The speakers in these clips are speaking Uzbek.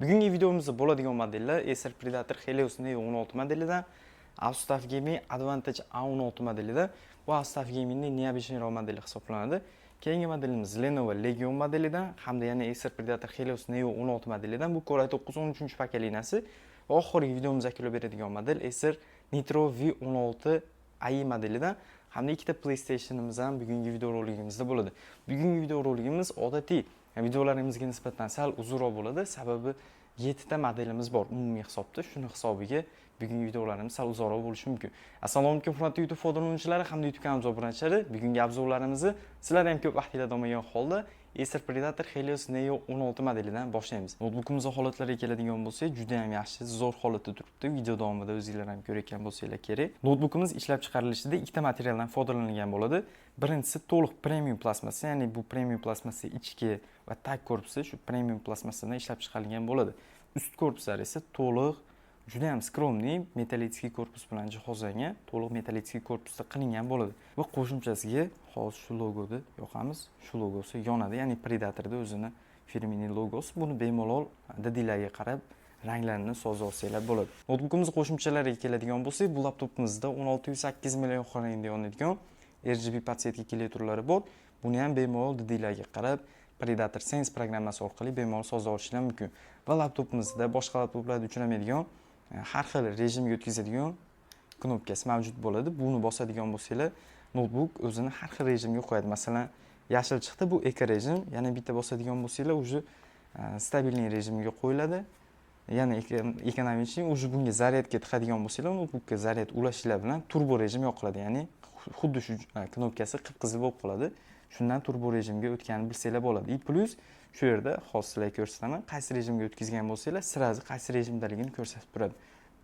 Bugungi videomizda bo'ladigan modellar Acer Predator Helios Neo 16 modelidan, Asus TUF Gaming Advantage A16 modelidan. Bu Asus TUF Gamingning необычный roq modeli hisoblanadi. Keyingi modelimiz Lenovo Legion modelidan hamda yana Acer Predator Helios Neo 16 modelidan, bu Core i9 13 поколения si. Va oxirgi videomiz yakunlab beradigan model Acer Nitro V16 AI modelidan hamda ikkita PlayStation'imiz ham bugungi videoroligimizda bo'ladi. Bugungi videoroligimiz odatiy videolarimizga nisbatan sal uzunroq bo'ladi, sababi 7 ta modelimiz bor umumiy hisobda. Shuni hisobiga bugungi videolarimiz sal uzoqroq bo'lishi mumkin. Assalomu alaykum, hurmatli YouTube foydalanuvchilari hamda YouTube kanalimiz obunachilari. Bugungi обзор larimizni sizlar ham ko'p vaqtinglarda olmagan holda Acer Predator Helios Neo 16 modelidan boshlaymiz. Noutbukimiz holatlariga keladigan bo'lsak, juda ham yaxshi, zo'r holatda turibdi. Video davomida o'zinglar ham ko'rayotgan bo'lsanglar kerak. Noutbukimiz ishlab chiqarilishida ikkita materialdan foydalanilgan bo'ladi. Birinchisi to'liq premium plastmassa, ya'ni bu premium plastmassa ichki va tag korpusi shu premium plastmassadan ishlab chiqarilgan bo'ladi. Ust korpuslari esa to'liq, juda ham скромный металлический korpus bilan jihozlangan, to'liq металлический korpusda qilingan bo'ladi. Va qo'shimchasiga hozir shu logoni yoqamiz, shu logosi yonadi, ya'ni Predatorda o'zini фирменный logosi. Buni bemalol didinglarga qarab ranglarini sozlab olsanglar bo'ladi. Noutbukimiz qo'shimchalariga keladigan bo'lsak, bu laptopimizda 1608 million rangda yonadigan RGB подсветка klaviaturalari bor. Buni ham bemalol didinglarga qarab Predator Sense programmasi orqali bemalol sozlab olishinglar mumkin. Va laptopimizda boshqa laptoplarda uchramaydigan har xil rejimga o'tkazadigan knopkasi mavjud bo'ladi. Buni bosadigan bo'lsanglar, noutbuk o'zini har xil rejimga qo'yadi. Masalan, yashil chiqdi, bu эко rejim. Yana bitta bosadigan bo'lsanglar, уже стабильный rejimga qo'yiladi. Yana экономичный. Уже bunga zaryadga tiqadigan bo'lsanglar, noutbukka zaryad ulashinglar bilan turbo rejim yoqiladi, ya'ni xuddi shu knopkasi qip qizil bo'lib qoladi. Shundan turbo rejimga o'tganini bilsanglar bo'ladi. И плюс shu yerda hozir sizlarga ko'rsataman, qaysi rejimga o'tkazgan bo'lsanglar, сразу qaysi rejimdaligini ko'rsatib turadi.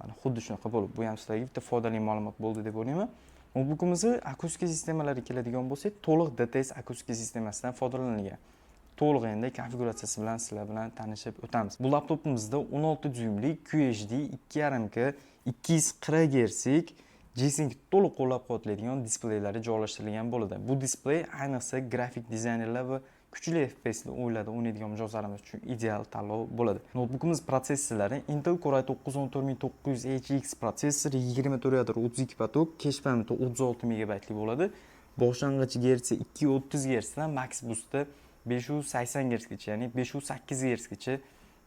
Mana, xuddi shunaqa bo'lib, bu ham sizlarga bitta foydali ma'lumot bo'ldi deb o'ylayman. Noutbukimizni akustika sistemalariga keladigan bo'lsak, to'liq DTS akustika sistemasidan foydalanilgan. To'liq endi konfiguratsiyasi bilan sizlar bilan tanishib o'tamiz. Bu laptopimizda 16 dyuymli QHD 2.5K 240 gerslik G-Sync to'liq qo'llab-quvvatlaydigan displeylari joylashtirilgan bo'ladi. Bu displey ayniqsa grafik dizaynerlar va kuchli FPS li o'yinlarda o'ynaydigan mijozlarimiz uchun ideal tanlov bo'ladi. Noutbukimiz protsessorlari Intel Core i9 14900HX protsessori, 24 yadro, 32 поток, кэш память i 36 megabaytli bo'ladi. Boshlang'ich gertsi 230 gertsdan max boostda 580 gertsgacha, ya'ni 508 gertsgacha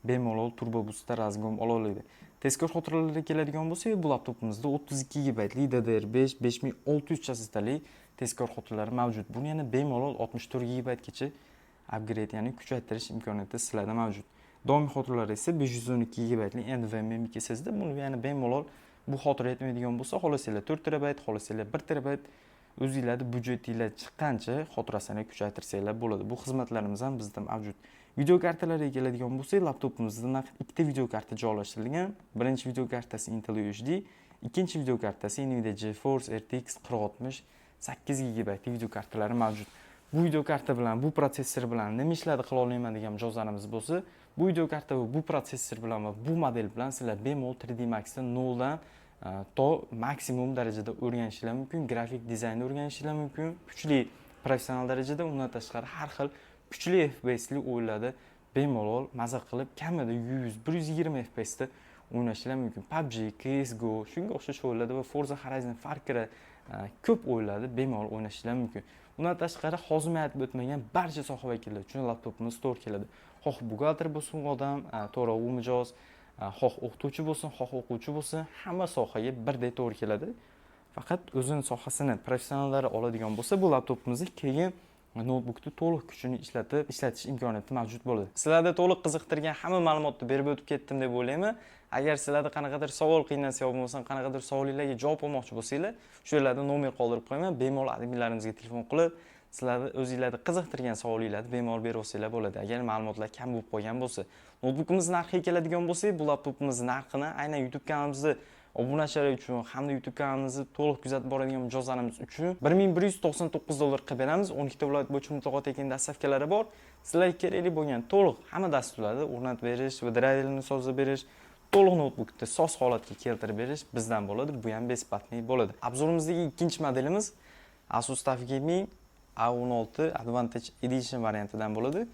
bemalol turbo boostda разгон ola oladi. Tezkor xotiralarga keladigan bo'lsak, bu laptopimizda 32 gigabaytli DDR5 5600 chastotali tezkor xotiralari mavjud. Buni yana bemalol 64 gigabaytgacha upgrade, ya'ni kuchaytirish imkoniyati sizlarda mavjud. Doimiy xotiralar esa 512 gigabaytli NVMe M.2 SSD. Buni yana bemalol bu xotira yetmaydigan bo'lsa, xohlasanglar 4 terabayt, xohlasanglar 1 terabayt, o'zinglarni byudjetinglar chiqqancha xotirasini kuchaytirsanglar bo'ladi. Bu xizmatlarimiz ham bizda mavjud. Video kartalariga keladigan bo'lsak, laptopimizda naqd ikkita video karta joylashtirilgan. Birinchi video kartasi Intel UHD, ikkinchi video kartasi Nvidia GeForce RTX 4060 8 gigabaytli video kartalari mavjud. Bu video karta bilan, bu protsessor bilan nima ishlarni qila olmayman degan mijozlarimiz bo'lsa, bu video karta va bu protsessor bilan va bu model bilan sizlar bemalol 3D Max'da noldan to maksimum darajada o'rganishinglar mumkin, grafik dizaynni o'rganishinglar mumkin, kuchli professional darajada. Undan tashqari, har xil kuchli FPSli o'yinlarda bemalol maza qilib, kamida 100, 120 FPSda o'ynashinglar mumkin. PUBG, CSGO, shunga o'xshash o'yinlarda va Forza Horizon, Far Cry, ko'p o'yinlarda bemalol o'ynashinglar mumkin. Undan tashqari, hozir men aytib o'tmagan barcha soha vakillari uchun laptopimiz to'g'ri keladi. Xoh buxgalter bo'lsin u odam, to'g'ri, u mijoz, xoh o'qituvchi bo'lsin, xoh o'quvchi bo'lsin, hamma sohaga birdek to'g'ri keladi. Faqat o'zini sohasini professionallari oladigan bo'lsa, bu laptopimizni keyin noutbukni to'liq kuchini ishlatib ishlatish imkoniyati mavjud bo'ladi. Sizlarda to'liq qiziqtirgan hamma ma'lumotni berib o'tib ketdim deb o'ylayman. Agar sizlarda qanaqadir savol qiynalsa yo bo'lmasam qanaqadir savolinglarga javob olmoqchi bo'lsanglar, shu yerlarda nomer qoldirib qo'yaman. Bemalol adminlarimizga telefon qilib, sizlarni o'zinglarni qiziqtirgan savolinglarni bemalol berib olsanglar bo'ladi, agar ma'lumotlar kam bo'lib qolgan bo'lsa. Noutbukimiz narxiga keladigan bo'lsak, bu laptopimiz narxini aynan YouTube kanalimizni obunachilari uchun hamda YouTube kanalimizni to'liq kuzatib boradigan mijozlarimiz uchun 1199 dollar qilib beramiz. 12 ta viloyat bo'yicha mutlaqo tekin доставка lari bor. Sizlarga kerakli bo'lgan to'liq hamma dasturlarni o'rnatib berish va drayverni sozlab berish, to'liq noutbukni soz holatga keltirib berish bizdan bo'ladi. Bu ham бесплатный bo'ladi. Обзор imizdagi ikkinchi modelimiz Asus TUF Gaming A16 Advantage Edition variantidan bo'ladi.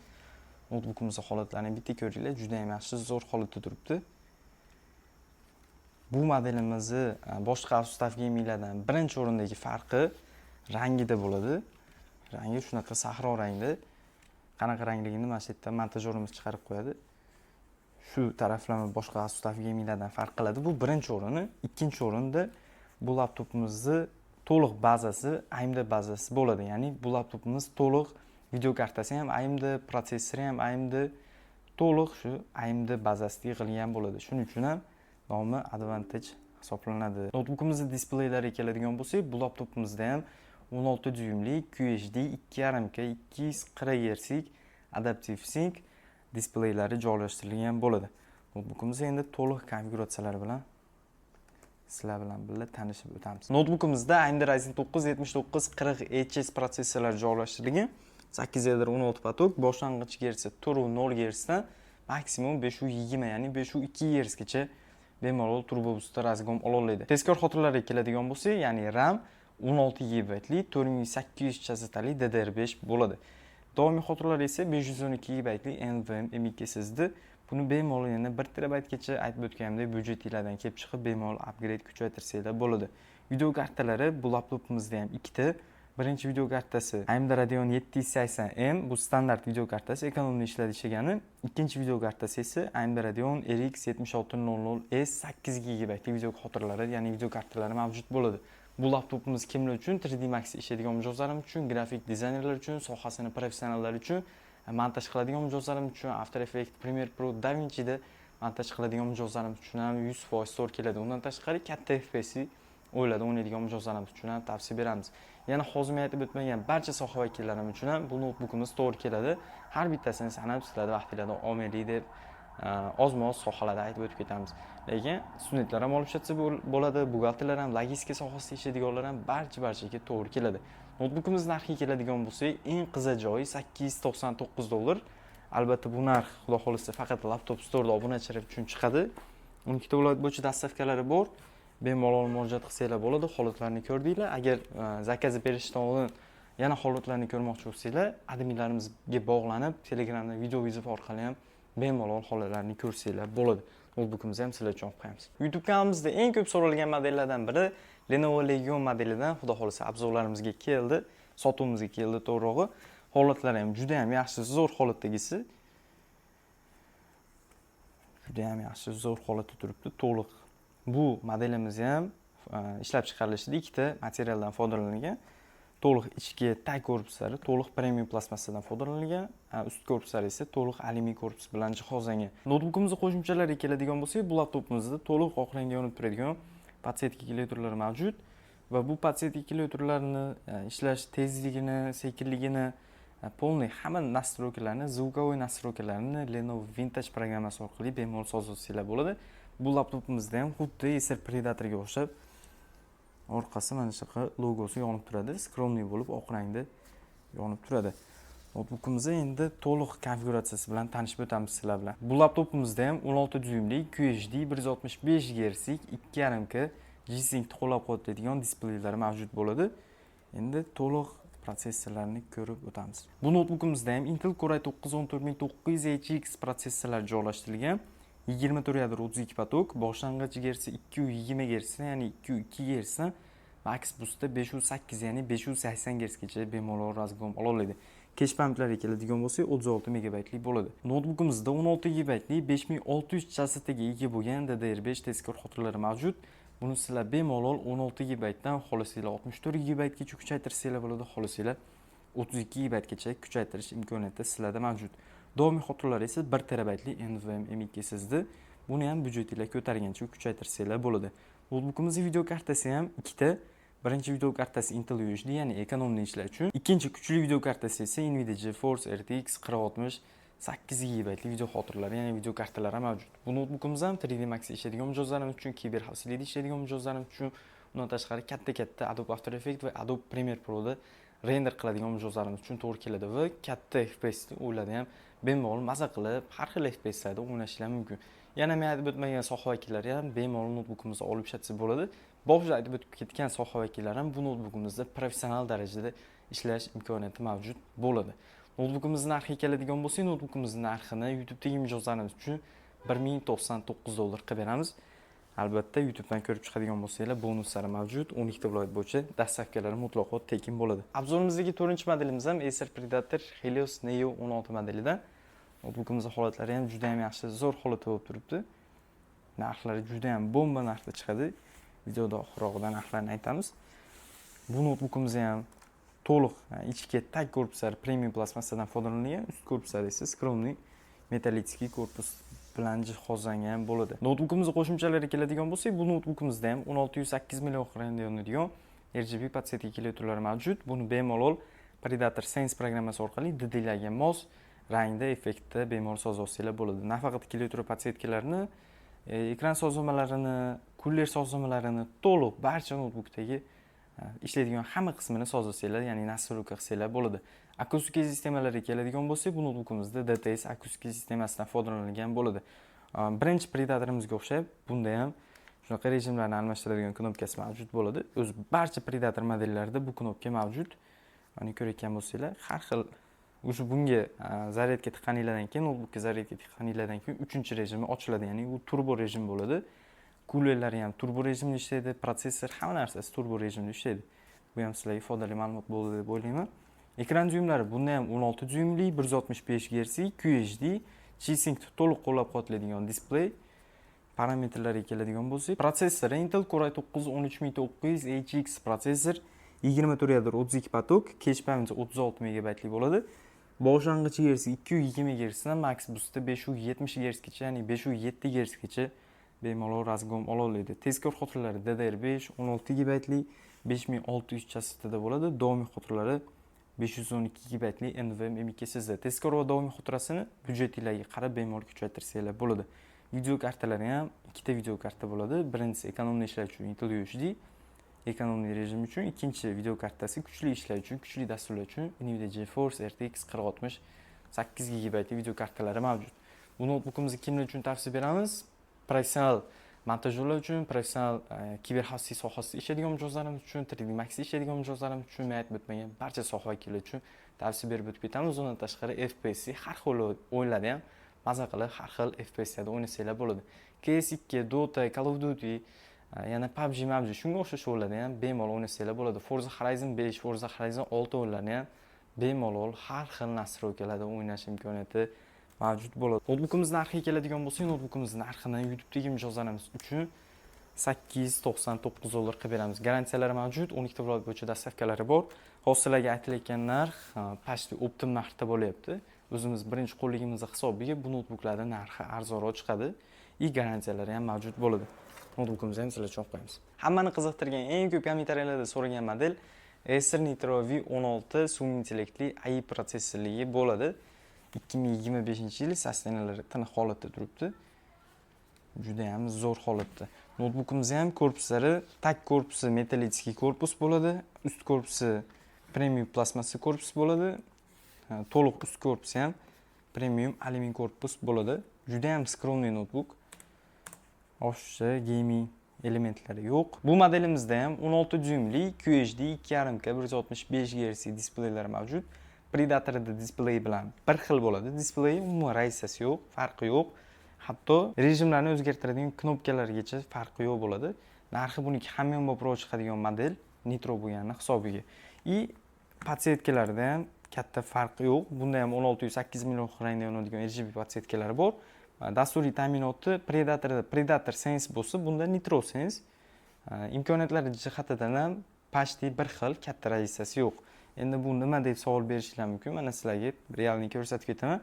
Noutbukimizni holatlarini bitta ko'ringlar, juda ham yaxshi, zo'r holatda turibdi. Bu modelimizni boshqa Asus TUF Gaminglardan birinchi o'rindagi farqi rangida bo'ladi. Rangi shunaqa sahro rangda. Qanaqa rangligini mana shu yerda montajyorimiz chiqarib qo'yadi. Shu taraflama boshqa Asus TUF Gaminglardan farq qiladi. Bu birinchi o'rini. Ikkinchi o'rinda bu laptopimizni to'liq bazasi AMD bazasi bo'ladi. Ya'ni bu laptopimiz to'liq video kartasi ham AMD, protsessori ham AMD, to'liq shu AMD bazasida yig'ilgan bo'ladi. Shuning uchun ham nomi Advantage hisoblanadi. Noutbukimizni displaylariga keladigan bo'lsak, bu laptopimizda ham 16 dyuymli QHD 2.5K 240 Hz Adaptive Sync displaylari joylashtirilgan bo'ladi. Noutbukimiz endi to'liq konfiguratsiyalari bilan sizlar bilan birga tanishib o'tamiz. Noutbukimizda AMD Ryzen 9 7940 HS protsessorlar joylashtirilgan. 8 ядро, 16 поток, boshlang'ich gertsi 4.0 gertsdan maksimum 520, ya'ni 502 gertsgacha bemalol turbo boostda разгон ola oladi. Tezkor xotiralarga keladigan bo'lsak, ya'ni RAM 16 GBli 4800 chastotali DDR5 bo'ladi. Doimiy xotiralar esa 512 GBli NVMe M.2 SSD. Buni bemalol yana 1 terabaytgacha, aytib o'tganimdek, byudjetinglardan kelib chiqib bemalol upgrade kuchaytirsanglar bo'ladi. Video kartalari bu laptopimizda ham ikkita. Birinchi video kartasi AMD Radeon 780M, bu standart video kartasi, экономный ishlatishgani. Ikkinchi video kartasi esa AMD Radeon RX 7600S 8 GB video xotiralari, ya'ni video kartalari mavjud bo'ladi. Bu laptopimiz kimlar uchun? 3D Max ishlaydigan mijozlarimiz uchun, grafik dizaynerlar uchun, sohasini professionallar uchun, montaj qiladigan mijozlarimiz uchun, After Effects, Premiere Pro, DaVinci'da montaj qiladigan mijozlarimiz uchun ham 100% to'g'ri keladi. Undan tashqari katta FPS o'yinlarda o'ynaydigan mijozlarimiz uchun ham tavsiya beramiz. Yana hozir men aytib o'tmagan barcha soha vakillarimiz uchun ham bu noutbukimiz to'g'ri keladi. Har bittasini sanab sizlarni vaqtinglarni olmaylik deb ozma-oz sohalarda aytib o'tib ketamiz. Lekin studentlar ham olib ishlatsa bo'ladi, buxgalterlar ham, logistika sohasida ishlaydiganlar ham, barcha barchaga to'g'ri keladi. Noutbukimiz narxiga keladigan bo'lsak, eng qiziq joyi 899 dollar. Albatta, bu narx, xudo xohlasa, faqat Laptop Store'da obunachilar uchun chiqadi. 12 ta viloyat bo'yicha доставка lari bor. Bemalol murojaat qilsanglar bo'ladi. Holatlarni ko'rdinglar. Agar заказ berishdan oldin yana holatlarni ko'rmoqchi bo'lsanglar, adminlarimizga bog'lanib, Telegramda video вызов orqali ham bemalol holatlarni ko'rsanglar bo'ladi. Noutbukimizni ham sizlar uchun olib qo'yamiz. YouTube kanalimizda eng ko'p so'ralgan modellardan biri Lenovo Legion modelidan, xudo xohlasa, обзор larimizga keldi, sotuvimizga keldi to'g'rirog'i. Holatlari ham juda ham yaxshi, zo'r holatdagisi. Juda ham yaxshi, zo'r holatda turibdi. To'liq bu modelimiz ham ishlab chiqarilishida ikkita materialdan foydalanilgan. To'liq ichki tag korpuslari to'liq premium plastmassadan foydalanilgan, ust korpuslari esa to'liq alyumin korpus bilan jihozlangan. Noutbukimizni qo'shimchalariga keladigan bo'lsak, bu laptopimizda to'liq oq rangda yonib turadigan подсветка klaviaturalari mavjud va bu подсветка klaviaturalarini ishlash tezligini, sekinligini, полный hamma настройка larni, звуковой настройка larni Lenovo Vantage programmasi orqali bemalol sozlasanglar bo'ladi. Bu laptopimizda ham xuddi Acer Predatorga o'xshab orqasi mana shunaqa logosi yonib turadi, скромный bo'lib oq rangda yonib turadi. Noutbukimizni endi to'liq konfiguratsiyasi bilan tanishib o'tamiz sizlar bilan. Bu laptopimizda ham 16 dyuymli QHD 165 Hz 2.5K G-Sync qo'llab-quvvatlaydigan displeylar mavjud bo'ladi. Endi to'liq protsessorlarni ko'rib o'tamiz. Bu noutbukimizda ham Intel Core i9 14900 HX protsessorlar joylashtirilgan. 24 ядро, 32 поток, boshlang'ich gertsi 220 Hz, ya'ni 202 Hz, max boostda 508, ya'ni 580 Hzgacha bemalol разгон ola oladi. Кэш память larga keladigan bo'lsak, 36 megabaytli bo'ladi. Noutbukimizda 16 gigabaytli 5600 chastotaga ega bo'lgan DDR5 tezkor xotiralari mavjud. Buni sizlar bemalol 16 gigabaytdan xohlasanglar 64 gigabaytgacha kuchaytirsanglar bo'ladi, xohlasanglar 32 gigabaytgacha kuchaytirish imkoniyati sizlarda mavjud. Doimiy xotiralar esa 1 terabaytli NVMe M.2 SSD. Buni ham byudjetinglar ko'targancha kuchaytirsanglar bo'ladi. Noutbukimizning video kartasi ham ikkita. Birinchi video kartasi Intel UHD, ya'ni экономный ishlar uchun. Ikkinchi kuchli video kartasi esa Nvidia GeForce RTX 4060 8 gigabaytli video xotiralari, ya'ni video kartalari mavjud. Bu noutbukimiz ham 3D Max ishlaydigan mijozlarimiz uchun, kiber xavfsizlikda ishlaydigan mijozlarimiz uchun, undan tashqari katta-katta Adobe After Effects va Adobe Premiere Pro'da render qiladigan mijozlarimiz uchun to'g'ri keladi va katta FPS o'yinlarda ham bemalol maza qilib har xil FPSlarda o'ynashlar mumkin. Yana men aytib o'tmagan soha vakillari ham bemalol noutbukimizni olib ishlatsa bo'ladi. Boshida aytib o'tib ketgan soha vakillari ham bu noutbukimizda professional darajada ishlash imkoniyati mavjud bo'ladi. Noutbukimizni narxiga keladigan bo'lsak, noutbukimizni narxini YouTube'dagi mijozlarimiz uchun 1099 dollar qilib beramiz. Albatta, YouTube'dan ko'rib chiqadigan bo'lsanglar, bonuslari mavjud. 12 ta viloyat bo'yicha доставка lari mutlaqo tekin bo'ladi. Обзор imizdagi to'rtinchi modelimiz ham Acer Predator Helios Neo 16 modelidan. Noutbukimizni holatlari ham juda ham yaxshi, zo'r holatda bo'lib turibdi. Narxlari juda ham bomba narxda chiqadi. Videoda oxirrog'ida narxlarni aytamiz. Bu noutbukimiz ham to'liq ichki tag korpuslari premium plastmassadan foydalanilgan, ust korpuslari esa скромный металлический korpus bilan jihozlangan bo'ladi. Noutbukimizni qo'shimchalariga keladigan bo'lsak, bu noutbukimizda ham 1608 million rangda yonadigan RGB подсветка klaviaturalari mavjud. Buni bemalol Predator Sense programmasi orqali didinglarga mos rangda, effektda bemalol soz olsanglar bo'ladi. Nafaqat klaviatura подсветка larni, ekran sozlamalarini, кулер sozlamalarini, to'liq barcha noutbukdagi ishlaydigan hamma qismini sozlasanglar, ya'ni настройка qilsanglar bo'ladi. Akustika sistemalariga keladigan bo'lsak, bu noutbukimizda DTS akustika sistemasidan foydalanilgan bo'ladi. Birinchi Predatorimizga o'xshab, bunda ham shunaqa rejimlarni almashtiradigan knopkasi mavjud bo'ladi. O'zi barcha Predator modellarida bu knopka mavjud. Mana, ko'rayotgan bo'lsanglar, har xil уже bunga zaryadga tiqqaninglardan keyin, noutbukka zaryadga tiqqaninglardan keyin uchinchi rejimi ochiladi, ya'ni u turbo rejim bo'ladi. Кулер lari ham turbo rejimda ishlaydi, protsessor, hamma narsasi turbo rejimda ishlaydi. Bu ham sizlarga foydali ma'lumot bo'ldi deb o'ylayman. Ekran dyuymlari bunda ham 16 dyuymli, 165 Hz QHD, G-Sync to'liq qo'llab-quvvatlaydigan displey. Parametrlariga keladigan bo'lsak, protsessori Intel Core i9 13900 HX protsessor, 24 ядро, 32 поток, кэш память i 36 megabaytli bo'ladi. Boshlang'ich Gertsi 220 Hz dan max boostda 570 Hz gacha, ya'ni 507 Hz gacha bemalol разгон ola oladi. Tezkor xotiralari DDR5 16 gigabaytli, 5600 chastotada bo'ladi. Doimiy xotiralari 512 gigabaytli NVMe M.2 SSD. Tezkor va doimiy xotirasini byudjetinglarga qarab bemalol kuchaytirsanglar bo'ladi. Video kartalari ham ikkita video karta bo'ladi. Birinchisi экономный ishlar uchun Intel UHD экономный rejim uchun, ikkinchi video kartasi kuchli ishlar uchun, kuchli dasturlar uchun Nvidia GeForce RTX 4060 8 gigabaytli video kartalari mavjud. Bu noutbukimizni kimlar uchun tavsiya beramiz? Professional montajyorlar uchun, professional kiber xavfsizlik sohasida ishlaydigan mijozlarimiz uchun, 3D Max ishlaydigan mijozlarimiz uchun, men aytib o'tmagan barcha soha vakillari uchun tavsiya berib o'tib ketamiz. Undan tashqari FPS har xil o'yinlarda ham maza qilib, har xil FPSlarda o'ynasanglar bo'ladi. CS2, Dota, Call of Duty, yana PUBG, MUBG, shunga o'xshash o'yinlarda ham bemalol o'ynasanglar bo'ladi. Forza Horizon 5, Forza Horizon 6 o'yinlarini ham bemalol har xil настройка larda o'ynash imkoniyati mavjud bo'ladi. Noutbukimiz narxiga keladigan bo'lsak, noutbukimiz narxini YouTube'dagi mijozlarimiz uchun 899 dollar qilib beramiz. Garantiyalari mavjud, 12 ta viloyat bo'yicha доставка lari bor. Hozir sizlarga aytilayotgan narx почти оптом narxda bo'lyapti. O'zimiz birinchi qo'lligimizni hisobiga bu noutbuklarni narxi arzonroq chiqadi и garantiyalari ham mavjud bo'ladi. Noutbukimizni ham sizlar uchun olib qo'yamiz. Hammani qiziqtirgan, eng ko'p kommentariyalarda so'ragan model Acer Nitro V16 sun'iy intellektli AI protsessorligi bo'ladi. 2025 yil, состояния lari tiniq holatda turibdi. Juda ham zo'r holatda. Noutbukimizni ham korpuslari, tag korpusi металлический korpus bo'ladi, ust korpusi premium plastmassa korpus bo'ladi. To'liq ust korpusi ham premium alyumin korpus bo'ladi. Juda ham скромный noutbuk. Oshiqcha gaming elementlari yo'q. Bu modelimizda ham 16 dyuymli QHD 2.5K 165 Hz displeylari mavjud. Predatorda displey bilan bir xil bo'ladi. Displey umuman разница si yo'q, farqi yo'q. Hatto rejimlarni o'zgartiradigan knopkalargacha farqi yo'q bo'ladi. Narxi buniki hamyonboproq chiqadigan model Nitro bo'lgani hisobiga. И подсветка larda ham katta farq yo'q. Bunda ham 1608 million rangda yonadigan RGB подсветка lari bor. Dasturiy ta'minoti Predatorda Predator Sense bo'lsa, bunda Nitro Sense. Imkoniyatlari jihatidan ham почти bir xil, katta разница si yo'q. Endi bu nima deb savol berishinglar mumkin. Mana, sizlarga реальный ko'rsatib ketaman.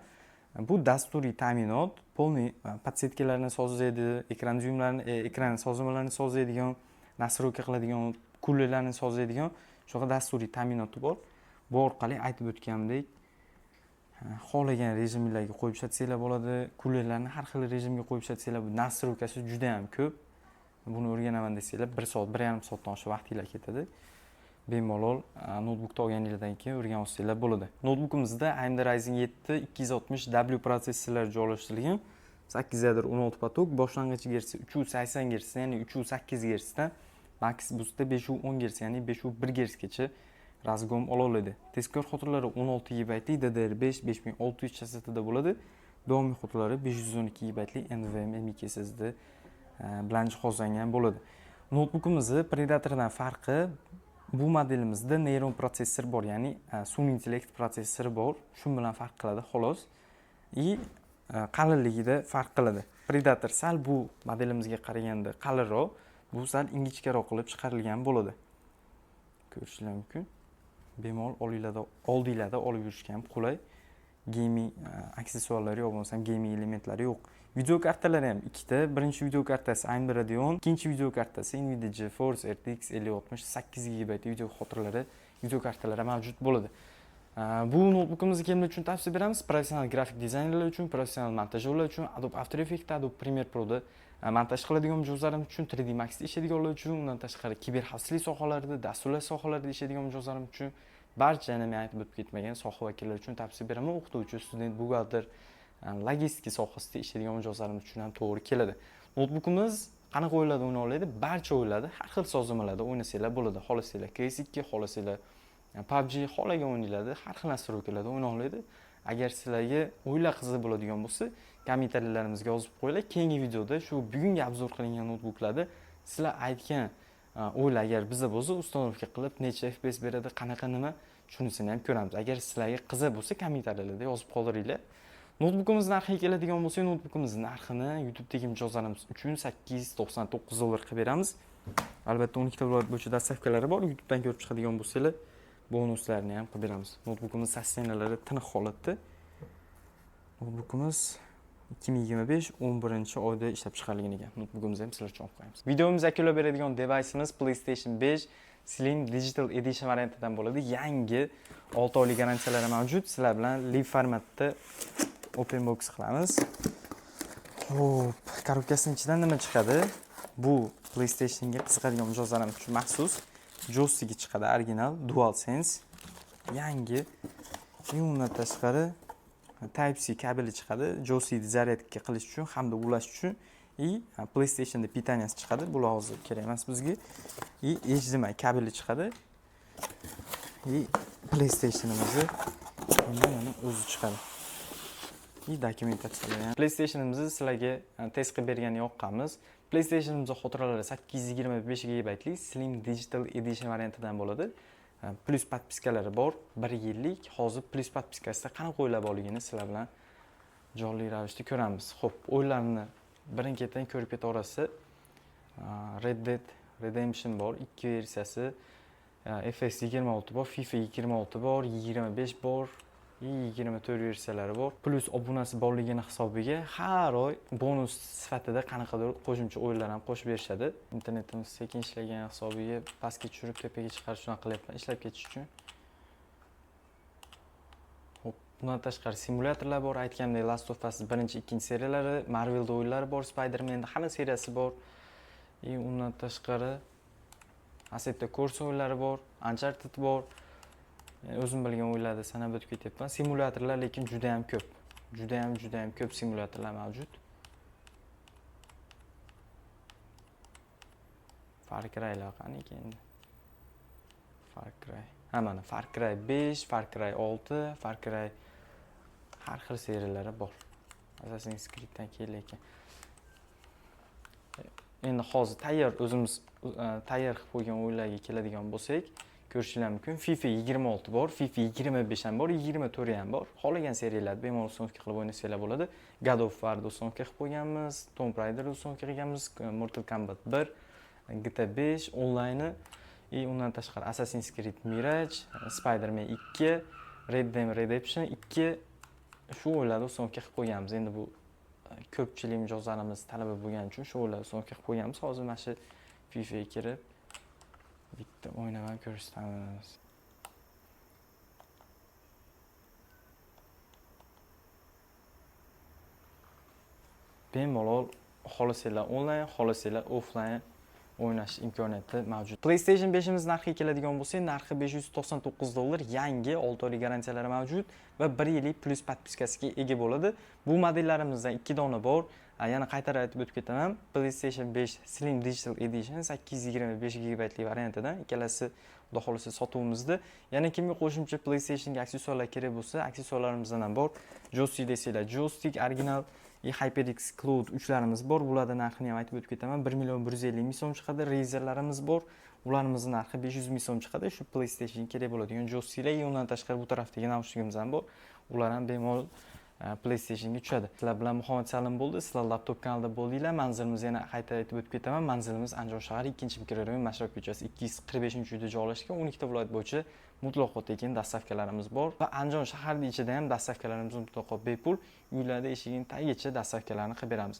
Bu dasturiy ta'minot полный подсветка larni sozlaydi, ekran dyuymlarini, ekran sozlamalarini sozlaydigan, настройка qiladigan, кулер larni sozlaydigan shunaqa dasturiy ta'minoti bor. Bu orqali aytib o'tganimdek, xohlagan rejimlarga qo'yib ishlatsanglar bo'ladi. Кулер larni har xil rejimga qo'yib ishlatsanglar, bu настройка si juda ham ko'p. Buni o'rganaman desanglar, 1 soat, 1,5 soatdan oshiq vaqtinglar ketadi. Bemalol noutbukni olganinglardan keyin o'rganib olsanglar bo'ladi. Noutbukimizda AMD Ryzen 7 260W protsessorlar joylashtirilgan. 8 ядро, 16 поток, boshlang'ich gertsi 380 Hz, ya'ni 308 Hz dan max boostda 510 Hz, ya'ni 501 Hzgacha. Разгром ola oladi. Tezkor xotiralari 16 GB DDR5 5600 chastotada bo'ladi. Doimiy xotiralari 512 GB NVMe M.2 SSD bilan jihozlangan bo'ladi. Noutbukimizni Predatordan farqi, bu modelimizda neyron protsessor bor, ya'ni sun'iy intellekt protsessori bor. Shu bilan farq qiladi xolos. И qalinligida farq qiladi. Predator sal bu modelimizga qaraganda qalinroq, bu sal ingichkaroq qilib chiqarilgan bo'ladi. Ko'rishinglar mumkin. Bemalol oldinglarda olib yurishga ham qulay. Gaming aksessuarlari yo'q, bo'lmasam gaming elementlari yo'q. Video kartalari ham ikkita. Birinchi video kartasi AMD Radeon, ikkinchi video kartasi Nvidia GeForce RTX 5060 8 GB video xotiralari, video kartalari mavjud bo'ladi. Bu noutbukimizni kimlar uchun tavsiya beramiz? Professional grafik dizaynerlar uchun, professional montajyorlar uchun, Adobe After Effects, Adobe Premiere Pro'da montaj qiladigan mijozlarimiz uchun, 3D Max'da ishlaydiganlar uchun, undan tashqari kiber xavfsizlik sohalarida, dasturlash sohalarida ishlaydigan mijozlarimiz uchun, barcha yana men aytib o'tib ketmagan soha vakillari uchun tavsiya beraman. O'qituvchi, student, buxgalter, logistika sohasida ishlaydigan mijozlarimiz uchun ham to'g'ri keladi. Noutbukimiz qanaqa o'yinlarda o'ynay oladi? Barcha o'yinlarda har xil sozlamalarda o'ynasanglar bo'ladi. Xohlasanglar CS2, xohlasanglar PUBG, xohlagan o'yinlarda, har xil настройка larda o'ynay oladi. Agar sizlarga o'yinlar qiziq bo'ladigan bo'lsa, kommentariy yozib qo'yinglar. Keyingi videoda shu bugungi обзор qilingan noutbuklarda sizlar aytgan o'yinlar agar bizda bo'lsa, установка qilib, necha FPS beradi, qanaqa nima, shunisini ham ko'ramiz. Agar sizlarga qiziq bo'lsa, kommentariyalarda yozib qoldiringlar. Noutbukimiz narxiga keladigan bo'lsak, noutbukimiz narxini YouTube'dagi mijozlarimiz uchun 899 dollar qilib beramiz. Albatta 12 ta viloyat bo'yicha доставка lari bor. YouTube'dan ko'rib chiqadigan bo'lsanglar, bonuslarni ham qilib beramiz. Noutbukimiz состояния lari tiniq holatda. Noutbukimiz 2025 11 oyda ishlab chiqarilgan ekan. Noutbukimizni ham sizlar uchun olib qo'yamiz. Videomiz yakunlab beradigan device-imiz PlayStation 5 Slim Digital Edition variantidan bo'ladi. Yangi 6 oylik garantiyalari mavjud. Sizlar bilan live formatda open box qilamiz. Xo'p, коробка sining ichidan nima chiqadi? Bu PlayStationga qiziqadigan mijozlarimiz uchun maxsus joystiki chiqadi, original DualSense yangi. И undan tashqari Type-C kabeli chiqadi, joystickni zaryadka qilish uchun hamda ulash uchun. И PlayStationda питания si chiqadi. Bular hozir kerak emas bizga. И HDMI kabeli chiqadi. И PlayStationimizni endi mana o'zi chiqadi. И dokumentatsiyalar ham. PlayStationimizni sizlarga test qilib bergani yoqqanmiz. PlayStationimiz xotiralari 825 GB Slim Digital Edition variantidan bo'ladi. Plus подписка lari bor, 1 yillik. Hozir plus подписка sida qanaqa o'yinlar borligini sizlar bilan jonli ravishda ko'ramiz. Xo'p, o'yinlarni birin-ketin ko'rib ketaverasiz. Red Dead Redemption bor, ikki versiyasi, FS 26 bor, FIFA 26 bor, 25 bor, 24 versiyalari bor. Plus obunasi borligini hisobiga har oy bonus sifatida qanaqadir qo'shimcha o'yinlar ham qo'shib berishadi. Internetimiz sekin ishlagan hisobiga pastga tushirib, tepaga chiqarish shunaqa qilyapman, ishlab ketish uchun. Xo'p, bundan tashqari simulyatorlar bor, aytganimdek Last of Us birinchi, ikkinchi seriyalari, Marvelda o'yinlari bor, Spider-Man'da hamma seriyasi bor. И undan tashqari Assetto Corsa o'yinlari bor, Uncharted bor. O'zim bilgan o'yinlarni sanab o'tib ketyapman. Simulyatorlar lekin juda ham ko'p. Juda ham, juda ham ko'p simulyatorlar mavjud. Far Cry'lar qani ekan endi? Far Cry. Ha, mana Far Cry 5, Far Cry 6, Far Cry har xil seriyalari bor. Assassin's Creed'dan keldi ekan. Endi hozir tayyor o'zimiz tayyor qilib qo'ygan o'yinlarga keladigan bo'lsak, ko'rishinglar mumkin. FIFA 26 bor, FIFA 25 ham bor, 24 ham bor. Xohlagan seriyalarni bemalol установка qilib o'ynasanglar bo'ladi. God of War'ni установка qilib qo'yganmiz, Tomb Raider'ni установка qilganmiz, Mortal Kombat 1, GTA 5 onlayni и undan tashqari Assassin's Creed Mirage, Spider-Man 2, Red Dead Redemption 2, shu o'yinlarni установка qilib qo'yganmiz. Endi bu ko'pchilik mijozlarimiz talabi bo'lgani uchun shu o'yinlarni установка qilib qo'yganmiz. Hozir mana shu FIFAga kirib bitta o'ynab ham ko'rsatamiz. Bemalol xohlasanglar onlayn, xohlasanglar offlayn o'ynash imkoniyati mavjud. PlayStation 5imiz narxiga keladigan bo'lsak, narxi 599 dollar, yangi 6 oylik garantiyalari mavjud va 1 yillik plus подписка siga ega bo'ladi. Bu modellarimizdan 2 dona bor. Yana qaytarib aytib o'tib ketaman, PlayStation 5 Slim Digital Edition 825 gigabaytli variantidan, ikkalasi, xudo xohlasa, sotuvimizda. Yana kimga qo'shimcha PlayStationga aksessuarlar kerak bo'lsa, aksessuarlarimizdan ham bor. Joystick desanglar, joystick original и HyperX Cloud 3larimiz bor. Bularni narxini ham aytib o'tib ketaman, 1 million 150 ming so'm chiqadi. Razerlarimiz bor, ularimizni narxi 500 ming so'm chiqadi. Shu PlayStation kerak bo'ladigan joysticklar и undan tashqari bu tarafdagi naushnikimiz ham bor, ular ham bemalol PlayStationga tushadi. Sizlar bilan Muhammad Salim bo'ldi, sizlar Laptop kanalida bo'ldinglar. Manzilimizni yana qayta aytib o'tib ketaman. Manzilimiz Andijon shahri, 2-mikrorayon, Mashrab ko'chasi, 245-uyda joylashgan. 12 ta viloyat bo'yicha mutlaqo tekin доставка larimiz bor va Andijon shaharni ichida ham доставка larimiz mutlaqo bepul, uylarda eshigini tagigacha доставка larni qilib beramiz.